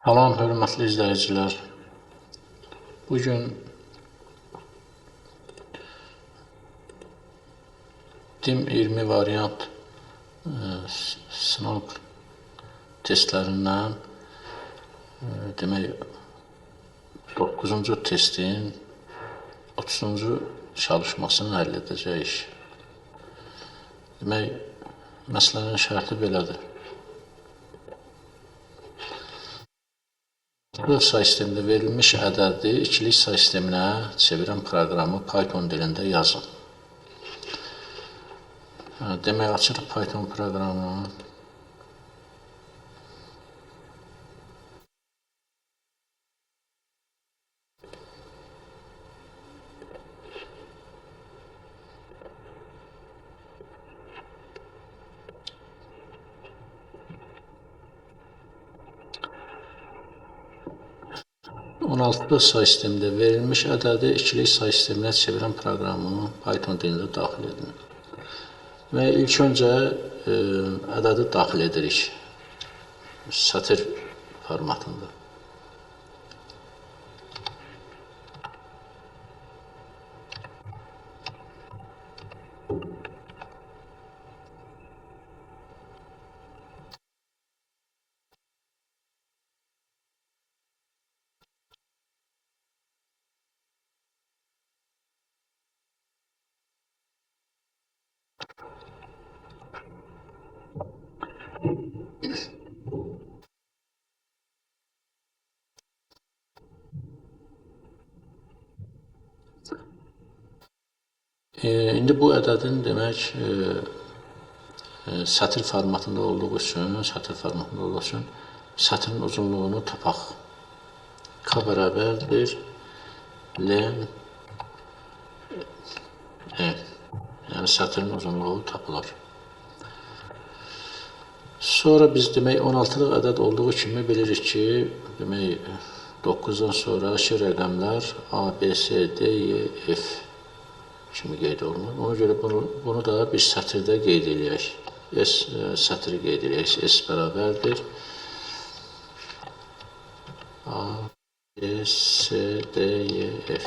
Salam, hörmətli izləyicilər. Bugün DİM 20 variant sınav testlərindən demək 9-cu testin 30-cu çalışmasını həll edəcəyik. Demək, məsələnin şərti belədir. Altlıq say sistemində verilmiş ədədi ikilik say sisteminə çevirən proqramı Python dilində yazın. Demək, açırıq Python proqramını. 16-lıq say sistemində verilmiş ədədi ikilik say sisteminə çevirən proqramı Python dilində daxil edin. Və ilk öncə ədədi daxil edirik sətir formatında. İndi bu ədədin demək sətir formatında olduğu üçün, sətrin uzunluğunu tapaq. K bərabərdir len e. Yəni sətrin uzunluğu tapılır. Sonra biz demək 16-lıq ədəd olduğu kimi bilirik ki, demək 9-dan sonraki rəqəmlər A, B, C, D, E, F kimi qeyd olunur. Ona görə bunu da bir sətirdə qeyd eləyək. S sətri qeyd eləyək. S bərabərdir A, B, C, D, E, F.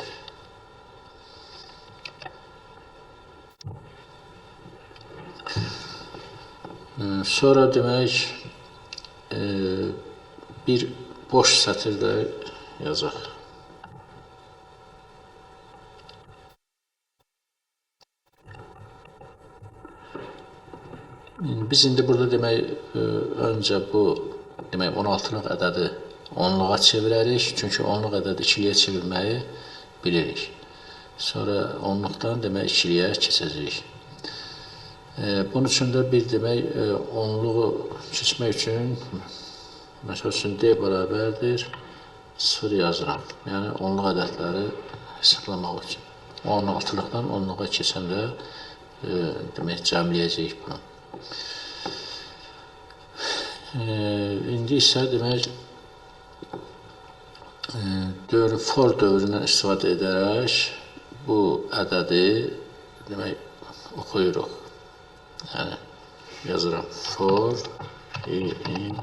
Sonra demək bir boş sətir də yazaq. Biz indi burada demək öncə bu demək 16-lıq ədədi onluğa çevirərik. Çünki onluq ədədi ikiliyə çevirməyi bilirik. Sonra onluqdan demək ikiliyə keçəcəyik. Bunun üçün də bir demək onluğu keçmək üçün məsəl üçün D bərabərdir 0 yazıram. Yəni onluq ədədləri hesablamaq üçün. 16-lıqdan onluğa keçəndə demək cəmləyəcəyik bunu. İndi isə demək for dövründən istifadə edərək bu ədədi demək oxuyuruq. Yəni yazıram for i in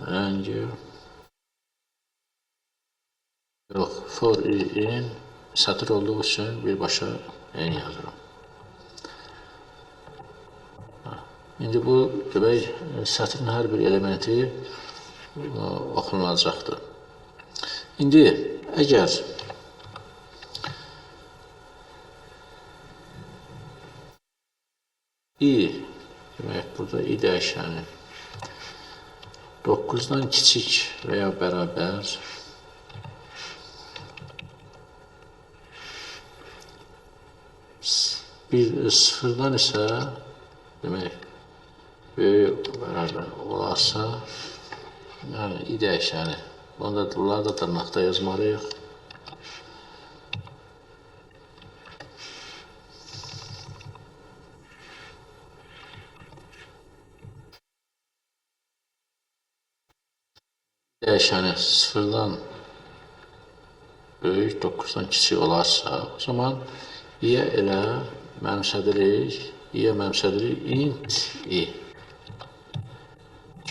rəngi yox, for i in sətir olduğu üçün birbaşa n yazıram. İndi bu demək sətrin hər bir elementi oxunulacaqdır. İndi əgər i demək burada i dəyişəni 9-dan kiçik və ya bərabər bir sıfırdan isə demək böyük bərabər olarsa, yəni i dəyişəni, bunları da dırnaqda yazmalıyıq. Dəyişəni sıfırdan böyük, 9-dan kiçik olarsa, o zaman i-yə elə mənimsədirik, i-yə mənimsədirik int i.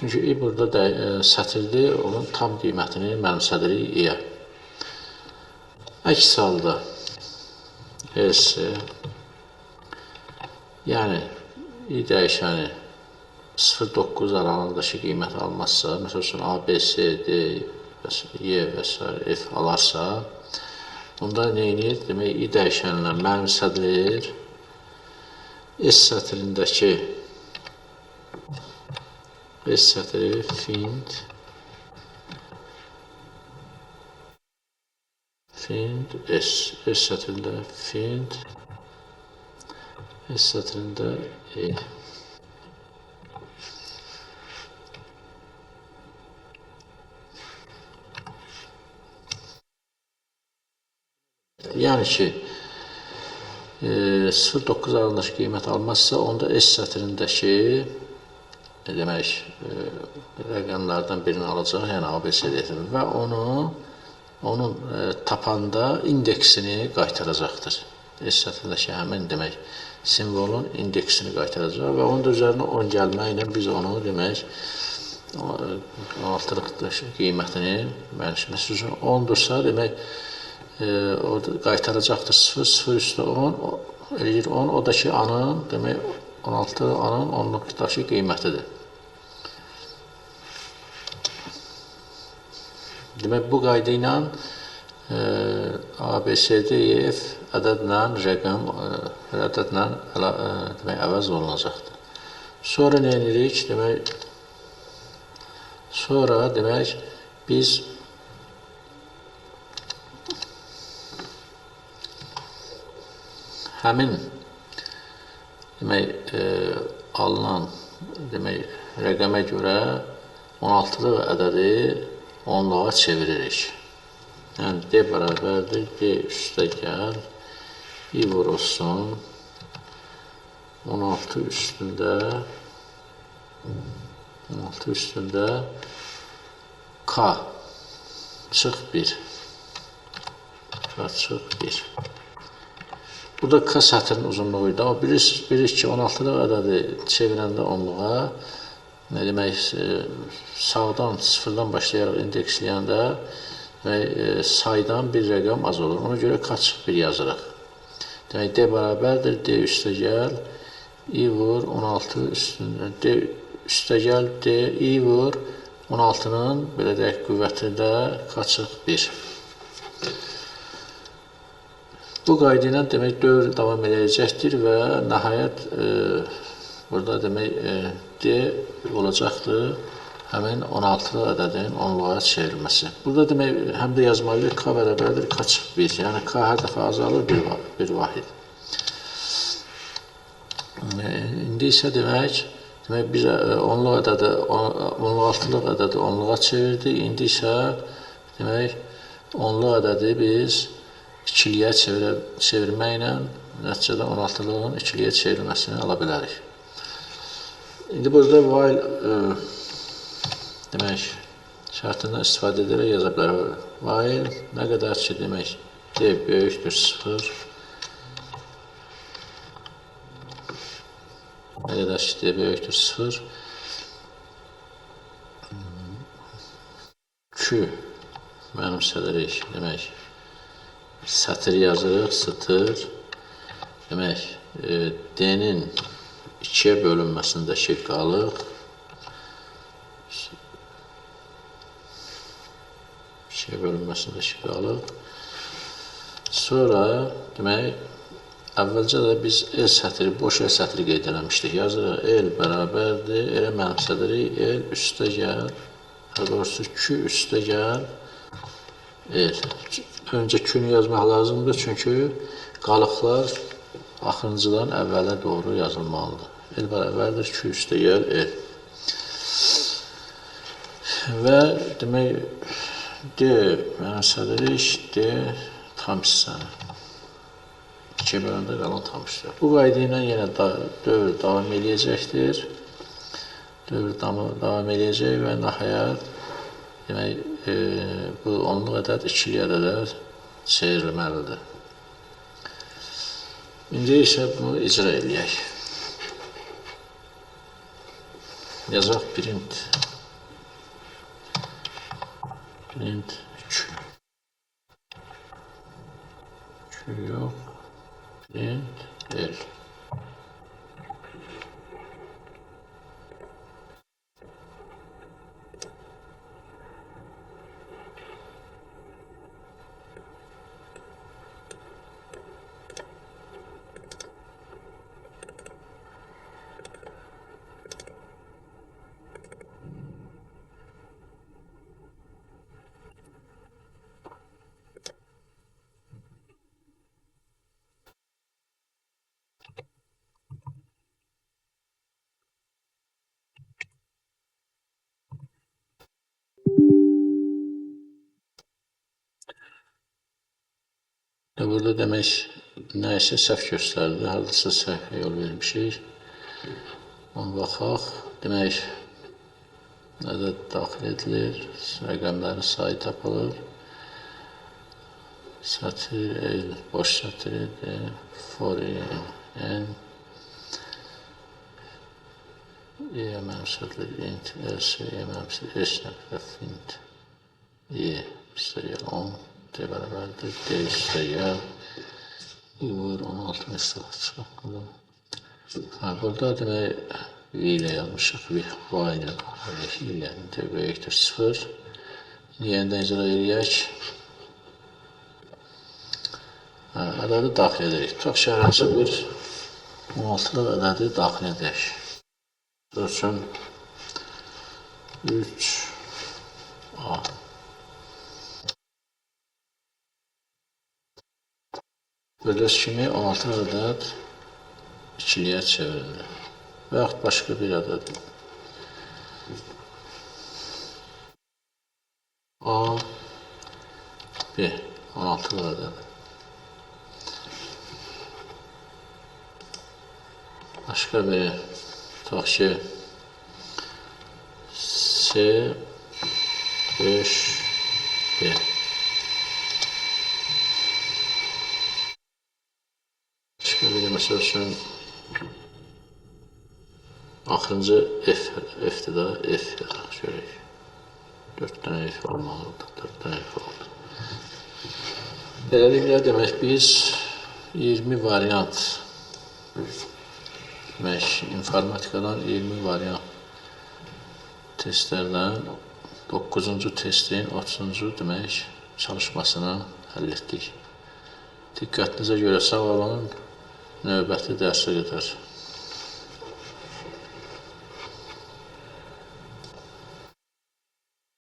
Çünki i burada sətirdir, onun tam qiymətini mənimsədirik i-yə. Əks halda else, yəni i dəyişəni 0,9 aralığındakı qiymət almazsa, məsəl üçün A, B, C, D, Y və s. F alarsa, onda nə edir? Demək, i dəyişəninə mənimsədilir. S sətrindəki S sətri find S, S sətrində find S sətrində E. Yəni ki, 0,9 aralığındakı qiymət almazsa, onda S sətrindəki demək, rəqəmlərdən birini alacaq, yəni A, B, C, D və onun tapanda indeksini qaytaracaqdır. S sətrindəki həmin demək, simvolun indeksini qaytaracaq və onun da üzərinə 10 gəlməklə biz onu demək, 16-lıq qiymətini, məsəl üçün 10-dursa, demək, orada qaytaracaqdır 0, 0 üstə 10, eləyir 10, o da ki, A-nın, demək, 16 A-nın 10-luqdakı qiymətidir. Demək, bu qayda ilə A, B, C, D, E, F ədədlə rəqəm, ədədlə demək, əvəz olunacaqdır. Sonra nə edirik? Demək, sonra demək, biz həmin demək, alınan demək, rəqəmə görə 16-lıq ədədi 10-luğa çeviririk. Yəni, D bərabərdir, D üstə gəl, I vurulsun, 16 üstündə, 16 üstündə K çıx 1, K çıx 1. Burada K sətrinin uzunluğu idi. Amma bilirik ki, 16-lıq ədədi çevirəndə 10-luğa, nə demək, sağdan, sıfırdan başlayaraq indeksləyəndə demək, saydan bir rəqəm az olur. Ona görə K çıx 1 yazırıq. Demək, D bərabərdir, D üstə gəl, I vur 16 üstündə, D üstə gəl, D, I vur 16-nın, belə deyək, qüvvətində K çıx 1. Bu qayda ilə demək, dövr davam eləyəcəkdir və nəhayət burada demək, D olacaqdır həmin 16-lıq ədədin 10-luğa çevrilməsi. Burada demək, həm də yazmalıyıq K bərabərdir K çıx 1. Yəni K hər dəfə azalır bir vahid. İndi isə demək biz 10-luq ədədi, 16-lıq ədədi 10-luğa çevirdik. İndi isə demək, 10-luq ədədi biz ikiliyə çevirməklə nəticədə 16-lığın ikiliyə çevrilməsini ala bilərik. İndi burada while demək, şərtindən istifadə edərək yaza bilərik. While nə qədər ki, demək, D böyükdür 0, nə qədər ki, D böyükdür 0, Q mənimsədirik, demək, sətir yazırıq, sıtır. Demək, D-nin 2-yə bölünməsindəki qalıq 2-yə bölünməsindəki qalıq. Sonra, demək, əvvəlcə də biz L sətri, boş L sətri qeyd eləmişdik. Yazırıq, L bərabərdir, L-ə mənimsədirik, L üstə gəl, daha doğrusu Q üstə gəl, L. Öncə Q-nü yazmaq lazımdır, çünki qalıqlar axırıncıdan əvvələ doğru yazılmalıdır. L bərabərdir, Q üstə gəl, L. Və demək, D mənimsədirik, D tam hissəni. 2-yə böləndə qalan tam hissə. Bu qayda ilə yenə dövr davam eləyəcəkdir. Dövr davam eləyəcək və nəhayət demək, bu 10-luq ədəd ikili ədədə çevrilməlidir. İndi isə bunu icra eləyək. Yazaq print. Print Q. Q yox. Print L. Burada demək nəyisə səhv göstərdi. Hardasa səhvə yol vermişik. Ona baxaq. Demək, ədəd daxil edilir. Rəqəmlərin sayı tapılır. Sətir, L, boş sətir, D, for, N, E, mənimsədilir, int, L, C, E, mənimsədilir, S, nöqtə, int, E, üstəgəl 10, D bərabərdir, D üstəgəl, I vur 16 çıxır. Ha, burada demək, V ilə yazmışıq, V, Y ilə, ilə, D böyükdür 0. İndi yenidən icra eləyək. Ədədi daxil edirik. Tutaq ki, hər hansı bir 16-lıq ədədi daxil edək. Məsəl üçün 3 A. Gördüyünüz kimi 16 ədəd ikiliyə çevrildi. Və yaxud başqa bir ədəd. A, B, 16 ədəd. Başqa bir, tutaq ki, C, 5, B. Başqa bir, məsəl üçün, axırıncı F, F-dir da, F yazaq görək. 4 dənə F olmalıdır, 4 dənə F oldu. Beləliklə, demək, biz 20 variant, demək, informatikadan 20 variant testlərdən 9-cu testin 30-cu, demək, çalışmasını həll etdik. Diqqətinizə görə sağ olun. Növbəti dərsə qədər.